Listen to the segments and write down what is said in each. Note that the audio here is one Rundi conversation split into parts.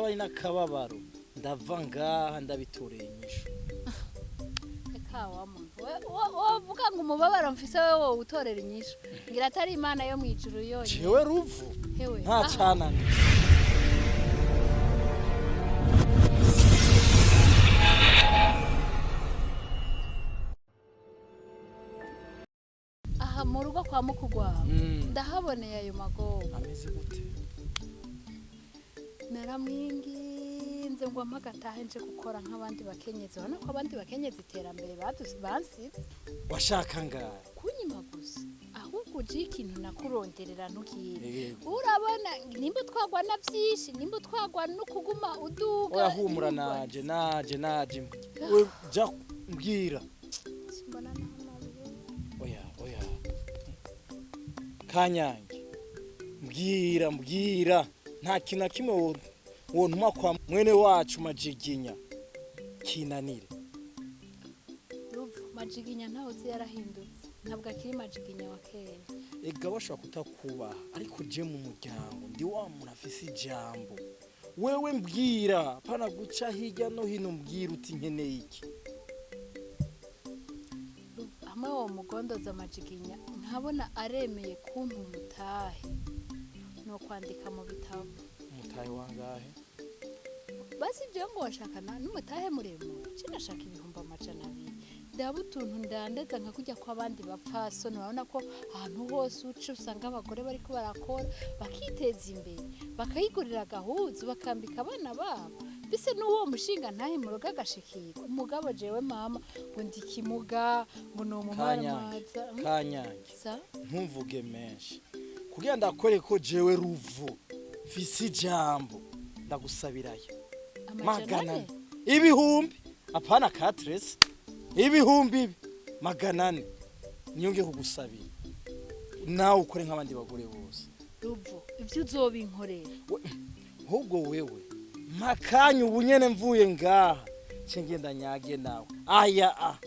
Kaba ari n'akababaro, ndava ngaha ndabitoreye inyishu. Eka wa muntu wovuga ngo umubabaro mfise wewe wowutorera inyishu, ngira atari Imana yo mw'ijuru yonyene. Jewe Ruvu Hewe, nta aha. Canane. Aha mu rugo kwa mukuru wawe ndahaboneye ayo magoba. Ameze gute? Naramwinginze ngo ampe agatahe nje gukora nk'abandi bakenyezi. Urabona ko abandi bakenyezi iterambere bansize. Washaka ngahe? Kunyima gusa, ahubwo uje ikintu nakuronderera ntukire. Yego. Urabona nimba utwagwa na vyinshi, nimba utwagwa no kuguma uduga. Urahumura. Ntimugwa. Naje naje naje, we ja mbwira. Simbona naho nabihera. Oya oya, Kanyange, mbwira mbwira, nta kintu na kimwe wontuma kwa mwene wacu Majiginya kinanire. Ruvu, Majiginya ntawe uzi, yarahindutse, ntabwo akiri Majiginya wa kera. Ega bashobora kutakubaha, ariko je mu muryango ndi wa muntu afise ijambo. Wewe mbwira, pana guca hirya no hino, mbwira uti nkeneye iki. Ruvu, hamwe wo mugondoza Majiginya nkabona aremeye kumpa umutahe no kwandika mu bitabo. Umutahe wangahe? Basi jewe ngo washakana n'umutahe muremure, je nashaka 200,000, ndaba utuntu ndandaza nka kujya kw'abandi bapfasoni. Urabona ko ahantu hose uca usanga abagore bariko barakora, bakiteza imbere, bakayigurira agahuzu, bakambika abana babo, mbese n'uwo mushinga ntahe mu rugo agashikirwa. Umugabo jewe mama ngo ndi kimuga, ngo ni Kanyange. umumaramaza. Kanyange. Sa? Ntumvuge menshi kugira ndakore ko jewe Ruvu mfise ijambo, ndagusabirayo amajana magana ane? ane, ibihumbi, apana katresi, 400,000 niyo ngiye kugusabira, nawe ukore nk'abandi bagore bose. Ruvu, ivyo uzobinkorera? Ahubwo wewe makanya ubu nyene mvuye ngaha nce ngenda nyage nawe, aya a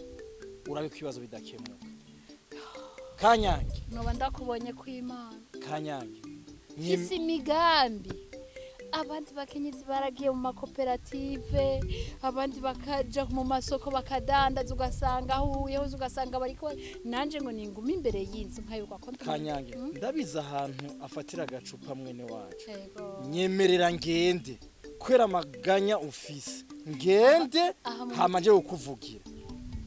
urabe ko ibibazo bidakemuka, Kanyange. Noba ndakubonye kw'Imana. Kanyange. Mfise imigambi. Abandi bakenyezi baragiye mu makoperative, abandi bakaja mu masoko bakadandaza, ugasanga ahuye hose ugasanga bariko, nanje ngo ningume imbere y'inzu nkayuka ko Kanyange, Mm? ndabizi ahantu afatira agacupa mwene wacu. Yego. Nyemerera ngende kwera amaganya ufise, ngende Aha mu hama nje kukuvugira.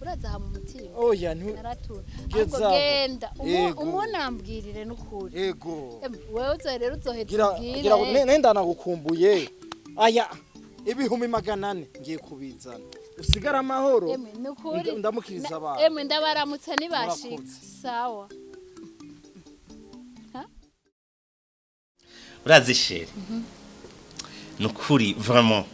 Uraza aha mu mutima. Oya ntu Naratura. Gezaho. Ahubwo genda Yego. umunambwirire n'ukuri. Ego. Em, wewe uzo rero uzoheza gira ubwire. Gira nenda nagukumbuye. Aya 400,000 ngiye kubizana, usigara amahoro. Emwe nukuri. Ndamukiriza abantu. Emwe ndabaramutsa nibashika. Murakoze. Sawa. Urazi chérie, ni ukuri vraiment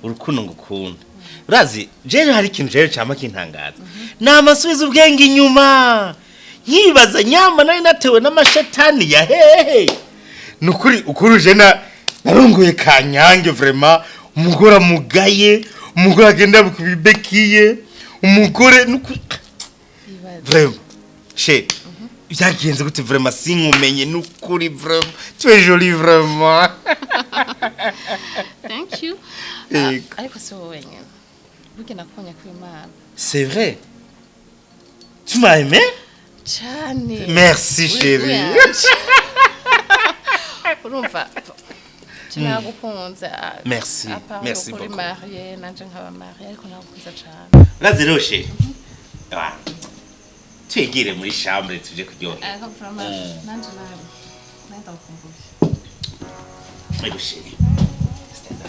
urukundo ngukunda. Urazi jewe hari ikintu jewe cama kintangaza, namasubiza ubwenge inyuma nkibaza nyamba nari natewe n'amashetani ya hehe. Ni ukuri ukuruje na narunguye Kanyange, vraiment umugore amugaye, umugore agenda ku bibekiye, umugore nukuri vraiment. Chérie, byagenze gute? Vraiment sinkumenye, nukuri vraiment tu es jolie vraiment. Thank you. Yego. Ah, ariko si wowe wenyine burya nakubonye ku Imana. C'est vrai, tu m'as aimé? Cane. Merci, Uri chérie. wanje. Urumva nagukunze. Merci, À part merci yuko uri beaucoup. marié nanje nkaba marié, ariko nagukunze cane. Urazi rero chérie, ah, twigire muri chambre tuje kuryohera. Ariko vraiment nanje nawe nawe ndagukumbuye. Ego chérie. Stand up.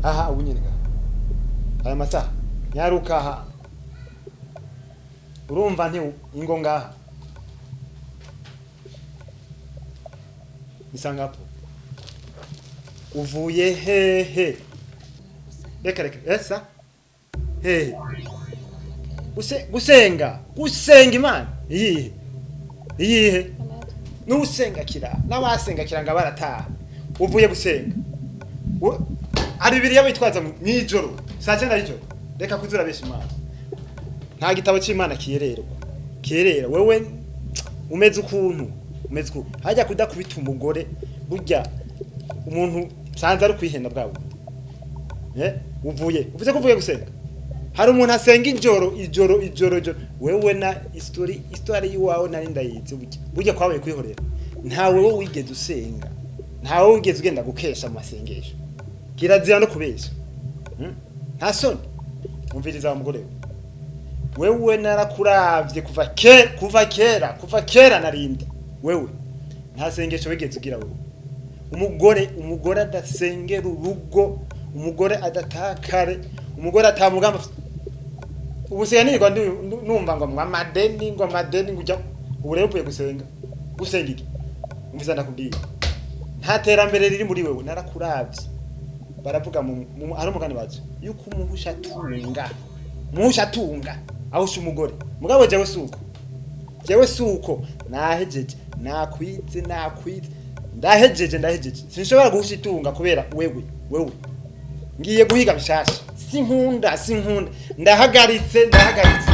Aha ubu nyene ngaha aya masaha, nyaruka aha. Urumva nti ingo ngaha nisangapo uvuye hehe? Reka reka, esa hehe? Gusenga gusenga Imana iyihe iyihe? N'usenga kira n'abasenga kira nga barataha. Uvuye gusenga ari Bibiliya bitwaza mw'ijoro saa 9 y'ijoro. Reka kuzura besha Imana. Nta gitabo c'Imana kiyererwa kiyerera. Wewe umeze ukuntu umeze ukuntu hajya kudakubita umugore, burya umuntu sanze ari kwihenda bwawe. Uvuye uvuze ko uvuye gusenga. Hari umuntu asenga ijoro ijoro ijoro ijoro? Wewe na history yiwawe nari ndayizi. Burya burya kwabaye kwihorera. Nta wewe wigeze usenga, nta wewe wigeze ugenda gukesha mu masengesho. Kirazira no kubesha. Nta soni? Umviriza wa mugore we, wewe narakuravye kuva ke kuva kera, kuva kera narindi. Wewe nta sengesho wigeze ugira. Wewe umugore, umugore adasengera urugo, umugore adatakare, umugore atamugamba. Ubu sigaye nirirwa numva ngo amadeni, ngo amadeni, ngo ujya. Ubu rero uvuye gusenga. Gusenga iki? Umvise, ndakubwiye, nta terambere riri muri wewe. Narakuravye. Baravuga hari umugani bazi yuko umuhusha atunga, umuhusha atunga ahusha umugore. Mugabo jewe suko, jewe suko. Nahejeje, nakwize, nakwize, ndahejeje, ndahejeje. Sinshobora guhusha itunga kubera wewe. Wewe ngiye guhiga bishasha. Sinkunda, sinkunda, ndahagaritse, ndahagaritse.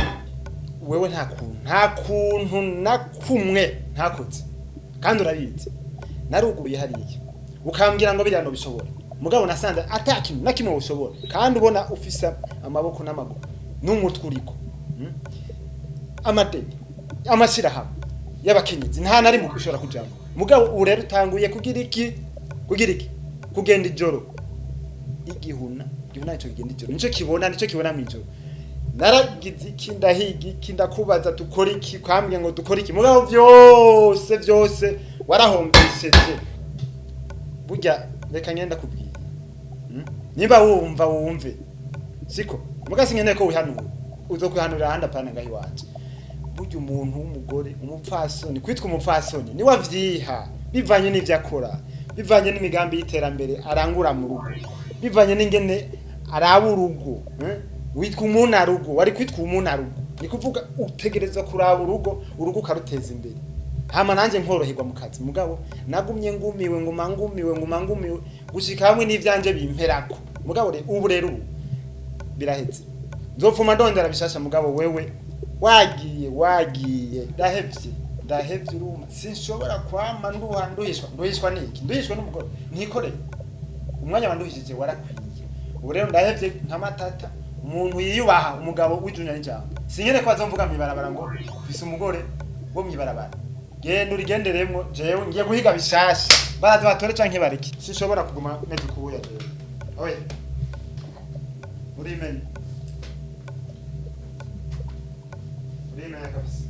Wewe nta kuntu, nta kuntu na kumwe ntakoze, kandi urabizi. Naruguruye hariya ukambwira ngo biriya ntubishobora. Mugabo nasanze ata kintu na kimwe ushobora, kandi ubona ufise amaboko n'amaguru n'umutwe uriko. Amadeni, amashyirahamwe y'abakenyezi nta na rimwe ushobora kujamo. Mugabo ubu rero utanguye kugira iki? Kugira iki? Kugenda ijoro. Igihuna, igihuna nico kigenda ijoro, nico kibona, nico kibona mw'ijoro. Naragize iki, ndahiga iki, ndakubaza dukora iki, kwambwiye ngo dukora iki. Mugabo vyose vyose warahombesheje. Burya reka ngenda kubwira. Nimba wumva wumve, siko muga sinkeneye ko wihanura. Uzokwihanurira ahandi, apana ngaho iwanje. Burya umuntu w'umugore, umupfasoni, kwitwa umupfasoni niwe avyiha, bivanye n'ivyo akora, bivanye n'imigambi y'iterambere arangura mu rugo, bivanye n'ingene araba urugo. Witwa umunarugo, wari kwitwa umunarugo, ni kuvuga utegerezwa kuraba urugo, urugo ukaruteza imbere, hama nanjye nkoroherwa mu kazi. Mugabo nagumye ngumiwe, nguma ngumiwe, nguma ngumiwe gushika hamwe n'ivyanje bimperako. Mugabo ubu rero ubu biraheze, nzopfuma ndondera bishasha. Mugabo wewe wagiye, wagiye, ndahevye, ndahevye. Uruma sinshobora kwama nduha, nduhishwa. Nduhishwa niki? Nduhishwa n'umugore ntikoreye. Umwanya wanduhishije warakwiye. Ubu rero ndahevye nka matata. Umuntu yiyubaha, umugabo w'ijunya n'ijambo, sinkene ko azomvuga mw'ibarabara ngo mfise umugore wo mw'ibarabara. Genda urigenderemwo. Jewe ngiye guhiga bishasha, baraza batore canke bareke. Sinshobora kuguma meze ukuya jewe. Oya, urimenye, urimenya kabisa.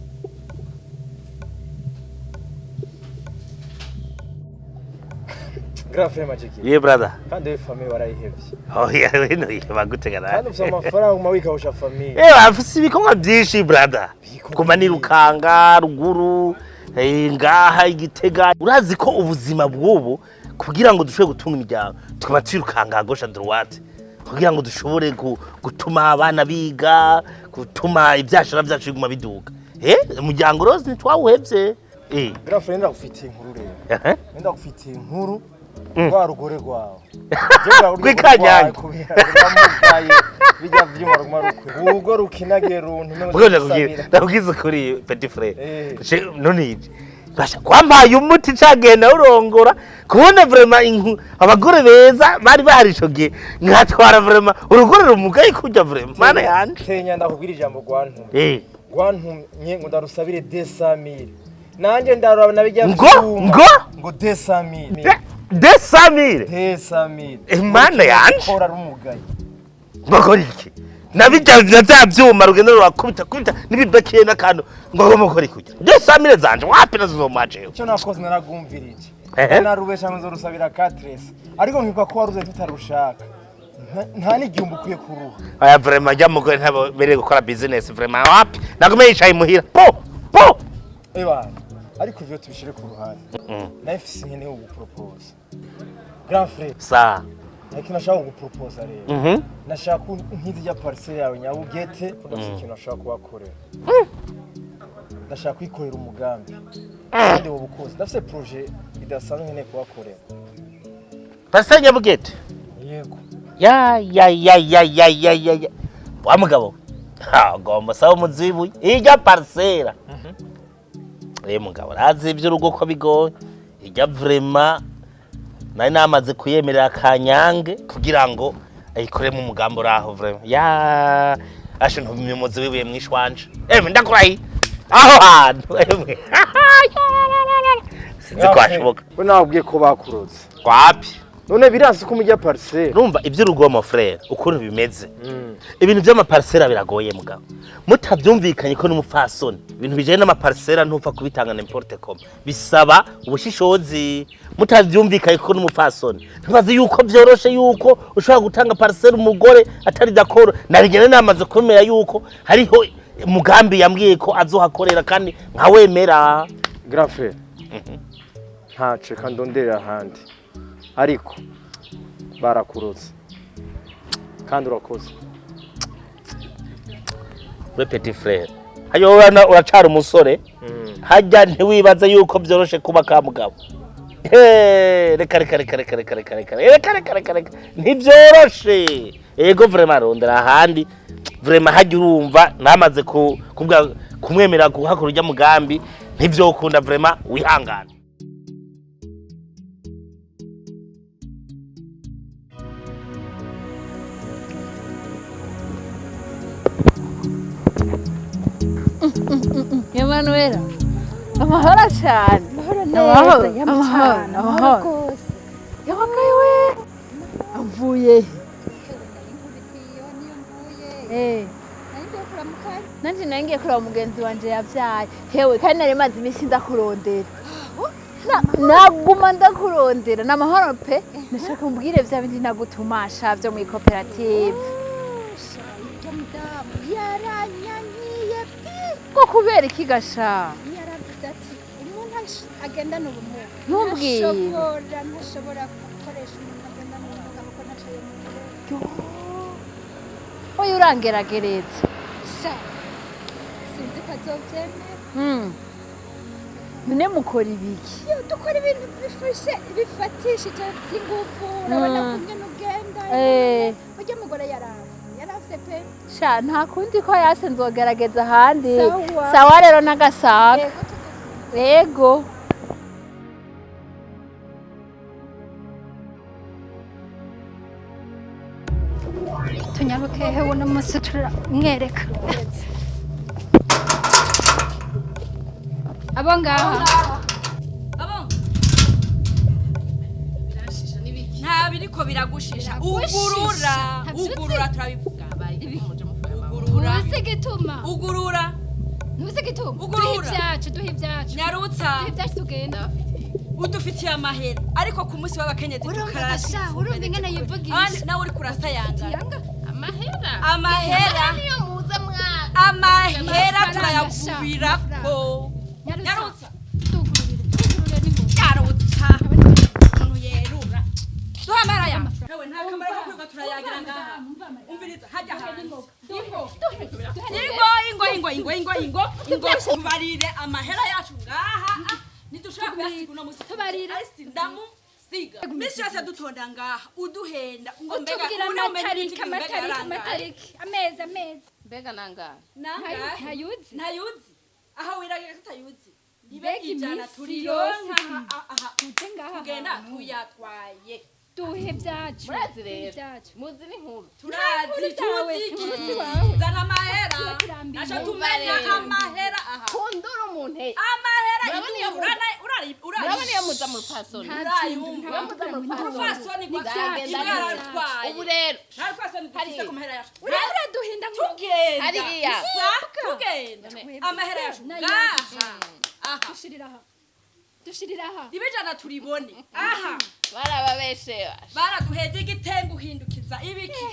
Grand frère Majiki. Ye brother. Kandi we famille warayihevye. Oya, wino bagutega. Kandi ufise amafaranga uguma wikawusha famille. Afise ibikorwa byinshi brother. Ibikorwa Kuma nirukanga ruguru, ngaha igitega. Urazi ko ubuzima bw'ubu kugira ngo dushobore gutunga imiryango tukaba twirukanga gauche à droite kugira ngo dushobore gutuma abana biga, gutuma ivyashara vyacu biguma biduga. Umuryango rose ntitwawuhevye. Grand frère, ndagufitiye inkuru rero. Ndagufitiye inkuru. Rwa rugore rwawe. Rw'ikanyange. Kubera ruramugaye bijya vyuma ruguma rukwe. Urugo rukinagiye runtu. Mbwo ndakubwira, ndakubwiza ukuri petit frère. None ije. Basha kwampaye umuti cagenda urongora kubona vraiment abagore beza bari bahari ico gihe, nkatwara vraiment urugore rumugaye kurya, vraiment mana yanje. Tenya ndakubwira ijambo rwantumye. Rwantumye ngo ndarusabire 200,000. Nanje ndaraba nabijya Ngo? vyuma. Ngo? Ngo 200,000. 200,000? 200,000. Mana yanje. Kora rumugaye. Bakora iki nabijya na vya vyuma rugenda rurakubita kubita n'ibibakiye n'akantu ngo agomba gukora iki? 200,000 zanje wapi, nazomajeyo. Icyo nakoze naragumvirije. Ehe. Narubesha ngo nzorusabira 4 ariko nkibuka ko waruze tutarushaka. Nta n'igihumbi ukwiye kuruha. Aya vraiment jya mugore ntabo bereye gukora business vraiment wapi. Nagume yicaye muhira. Po po. Ebana, ariko ivyo tubishire ku ruhande. Nawe mfise nkeneye kugupropose. Grand frère, Sa. ariko nashaka kuguproposa rero. Nashaka ko nkizi rya parcelle yawe Nyabugete, ndafise ikintu nashaka kubakorera. Ndashaka kwikorera umugambi. Kandi wowe ukoze. Ndafise projet idasanzwe nkeneye kubakorera. Parcelle Nyabugete. Yego. Ya ya ya ya ya ya ya ya. Wa mugabo. Ha, gomba sawa muzibuye. Ijya parcelle. Eh mugabo, razi ivy'urugo ko bigoye. Ijya vraiment nari namaze kuyemerera Kanyange kugira ngo ayikoremo umugambi uraho vraiment. Ya ashe ntumye umuzi wibuye mwishwanje. Emwe ndakurahi. Aho hantu emwe. Sinzi ko hashoboka. We nabwiye ko bakuroze. Wapi? None biransi ko mujya parcelle. Urumva ivy'urugomo frère ukuntu bimeze. Ibintu vy'amaparsera biragoye mugabo. Mutavyumvikanye ko n'umupfasoni. Ibintu bijanye n'amaparsera ntupfa kubitanga n'importe comme. Bisaba ubushishozi. Mutavyumvikanye ko n'umupfasoni. Ntubazi yuko vyoroshe yuko ushobora gutanga parcelle umugore atari d'accord. Narigene namaze kumera yuko hariho mugambi yambwiye ko azohakorera kandi nkawemera. Grand frère. Ntaco reka ndonderera ahandi. Ariko barakuroze. Kandi urakoze. We petit frère. Hayo urana uracara umusore. Hajya ntiwibaze yuko vyoroshe kuba ka mugabo. Hey, reka reka reka reka reka reka reka reka reka reka reka ntivyoroshe. Ego vraiment rondera ahandi. Vraiment hajya urumva namaze kubwa kumwemera guhakora urya mugambi ntivyokunda vraiment wihangana. Emanuela, amahoro cyane. Amahoro Amahoro, neza, amahoro, yamutana, amahoro amahoro. rwose. Yawakaye we avuye he? Hewe nari nkubitiye iyo niyo mvuye. Eh, Nari ngiye kuramukanya. nanje nari ngiye kuraba mugenzi wanje yavyaye. Hewe kandi nari maze iminsi ndakurondera. Naguma ndakurondera. Ni amahoro pe. Nashaka umbwire vya bindi nagutumasha vyo muri koperative. Sha, urya mudamu yaranyankiye pi. Ko kubera iki gasha? Yaravuze ati umuntu agendana ubumuga. Ntumbwire. Ntashobora gukoresha umuntu agendana ubumuga kuko ntaco yomukorera. Oya urangeragereza. Sha, sinzi ko azovyemera. None mukora ibiki? Yo, dukora ibintu bifashe bifatishije by'ingufu urabona Mm. ko nyene ugenda Eh. urya mugore yarase pe. Sha nta kundi ko yase nzogerageza ahandi. Sawa. Sawa rero n'agasaka. Yego tugufi. Yego. Tunyaruke hewe uno munsi turamwereka abo ngaha. Nta biriko biragushisha. Ugurura, ugurura turabivuga. Ugurura, Ntuzi igituma, ugurura, ntuzi igituma. Ugurura. Duhe ibyacu, duhe ibyacu, nyarutsa. duhe ibyacu tugenda. Udufitiye amahera ariko ku munsi w'abakenyezi Urumva tukarara gasha, urumva ingene yivugisha. Abandi nawe uri kurasayangana. Yanga Amahera. Amahera, Niyo muza mwa. amahera Amafaranga turayagubirako. nyarutsa, Nyarutsa, tugururire, tugurure n'ingoga. nyarutsa. Umuntu yerura. Duhe amahera yawe. Ewe nta kamaro ko kwirirwa turayagira ngaha. Umviriza hajya hanze. Ingo, ingo, ingo, ingo, ingo, ingo, ingo, tubarire amahera yacu ngaha. Ntidushobora kuyasiga uno musi. Tubarire. Arisi ndamusiga. Misi yose dutonda ngaha, uduhenda. Ngo mbega Utubwira ubu niho umenya amatariki, ibiti mbega amatariki, yarangaye. amatariki, amezi, amezi. Mbega nangana. Nangahe? Ntayuzi. Ntayuzi. Aho wiragira ko utayuzi. Ibe Mbega ijana iminsi turironka yose. aha. Tuje ngaha Tugenda hantu. tuyatwaye. Duhe ibyacu. Murazi Duhe rero. ibyacu. Muzi n'inkuru. Turazi, Inkuru zawe, tuzi inkuru iki. zawe. Zana amahera. Turambiwe. Naco tumenya amahera aha. Kundura umuntu. Amahera Murabona iyo idura urana Murabona iyo muza mu rupfasoni. Urayumva. Muza mu rupfasoni. Urupfasoni Nzagenda rwararutwaye. Ubu rero Nta rupfasoni dufise Hariya. ku mahera yacu. Uriko uraduhinda ngo Tugenda. Hariya. Sa, tugenda. None. Amahera yacu Nayo ngaha. Aha. dushirira aha. Dushirira aha. Ribe ijana turibone. Aha. Barababeshe basha. Baraduheze igitenga uhindukiza ibiki.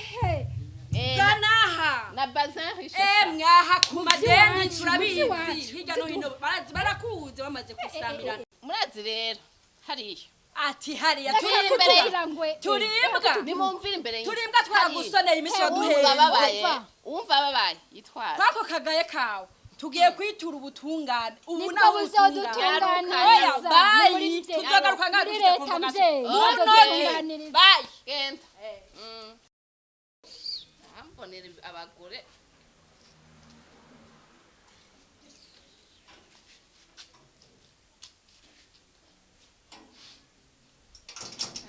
Eh, Zanaha. Na bazin riche. Eh, mwaha ku madeni Muzi turabizi. iwacu. Hirya no hino barazi barakuze bamaze kusamirana. Murazi rero hariya. Ati hariya Turi imbere Kugira ngo turimbwa. Nimumvire imbere y'inzu. Turimbwa twaragusoneye iminsi Wumva waduheye. babaye. Wumva babaye. Yitwara. Kwako kagaye kawe. Tugiye kwitura ubutungane. Ubu Nibwo naho ubutungane. Oya, buzodutunganiriza. bayi. Ni muri Tuzagaruka ngaha muri dufite leta convocation. mvyeyi. Munoge. Muzodutunganiriza. Bayi. Genda. Ambonera abagore.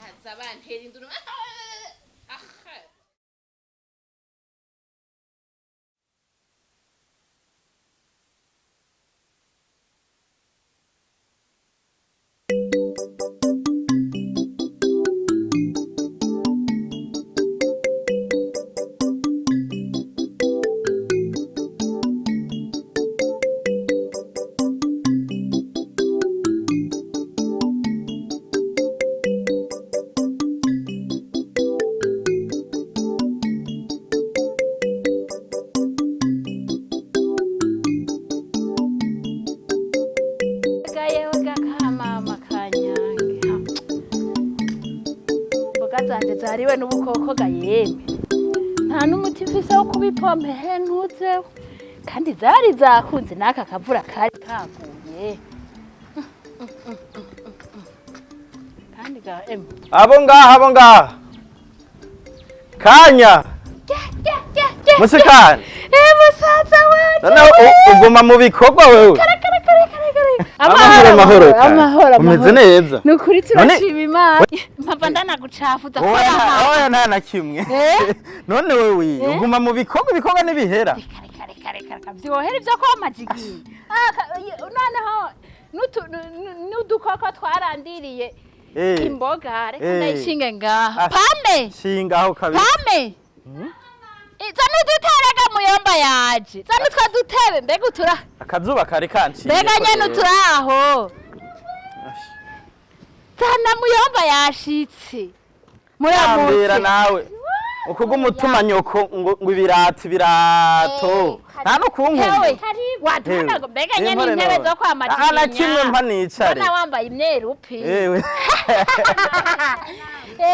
Haza bantera induru. Ah. Gayewe gakamama kanyange. Imboga zanje zariwe n'ubukoko ga yemwe. Nta n'umuti mfise wo kubipompa he ntuzeho. Kandi zari zakunze n'aka kavura kari kaguye. Kandi ga emwe. Abo ngaha, abo ngaha. Kanya. Musikana. Eh musaza wanje. Noneho uguma mu bikorwa wewe. Kare kare kare kare kare. Amahoro, amahoro. Amahoro, Umeze amahoro. neza. Ni ukuri None- turashima Imana. Mpava ndanagucafuza ko Oya, aha. oya nta na kimwe. Eh? None wewe uguma mu bikorwa, ibikorwa ntibihera. Kare kare kare kare vyohera ivyo kwa majigi. Ah, noneho n'udukoko twarandiriye Eh. imboga reka Eh. ndayishinge ngaha. Ah, Pame! Shinga aho kabisa. Pame! Zana uduterega muyomba yaje. Zana utwo dutebe mbega utura. Akazuba kari kanciye. Mbega nyene uturaho. Zana muyomba yashitse. Ambera Muramutse. nawe. Ukuguma utuma nyoko ngo ibirato ibirato. Nta no kunkumva. Hewe, waduhana ngo mbega nyene intebe zo kwa Ah, na kimwe mpa nicare. Mbona wambaye imyeru pe. Ewe.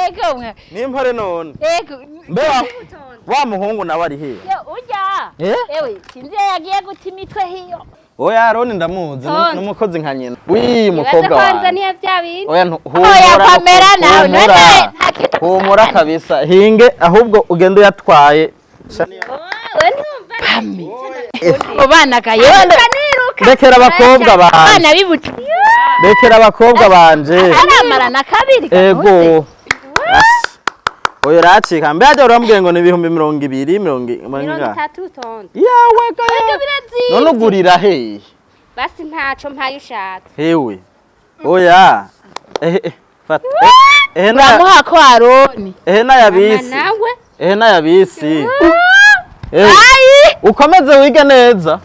Ego mwe. Nimpore none. Ego. Mbe wa muhungu nawe ari hehe? Yo urya. Eh? Ewe, sinzi iyo yagiye guta imitwe hiyo. Oya Aroni ndamuzi Tonde. n'umukozi nka nyina. Wi mukobwa Ibaze kwanza wawe. niyo bya bindi. Oya Oya, Pamela nawe, humura. none nta kintu Humura kabisa. Hinge ahubwo ugende uyatwaye. We ntumva. Ubana ga yewe. Rekera abakobwa banje. Abana bibucu. Rekera abakobwa banje. Aramara na kabiri Ego. Oya uracika. Mbe hajya urambwiye ngo ni 20,000 mirongo Mirongo itatu tonde. Yawe ga. Birazimvye. None ugurira hehe? Basi ntaco mpaye ushatse. Hewe. Oya. Eh, fata. Eh, na Uramuha ko Aroni. eh na yabisi. Nawe Eh na yabisi. Eh. Ayi. Ukomeze wige neza.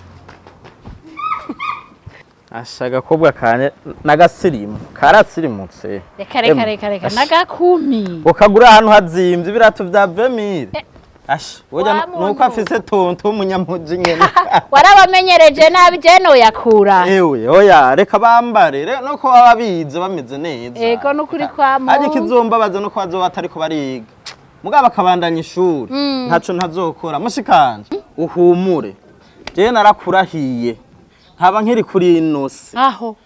Asha agakobwa kanye n'agasirimu karasirimutse. Reka reka reka reka nagakumi. Ukagura ahantu hazimvye ibirato vya 20000. Asha, burya Wa nuko muntu. afise tonto w'umunyamuji nyene. Warabamenyereje nabi je noyakura. Ewe, oya, reka bambare, nuko baba bize bameze neza. Ego nukuri kwa Ariko Mungu. ikizombabaza nuko bazoba batariko bariga. Mugabo bakabandanya ishuri. Ntaco ntazokora. Mushikanje, uhumure. Jewe narakurahiye. Nkaba nkiri kuri ino si. Aho.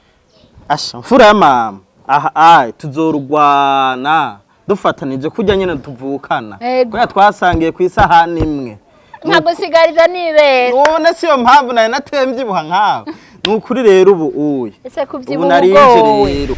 Asha, mfura ya mama. Aha, ai, tuzorugwana. Dufatanije kurya nyene tuvukana. Ego. Kubera twasangiye ku isahani imwe. Nkagusigariza nibera. None siyo mpamvu nari natemvyibuha nkawe. Ni ukuri rero ubu uye. Ese Ubu kuvyibuha narinje ugowe. rero.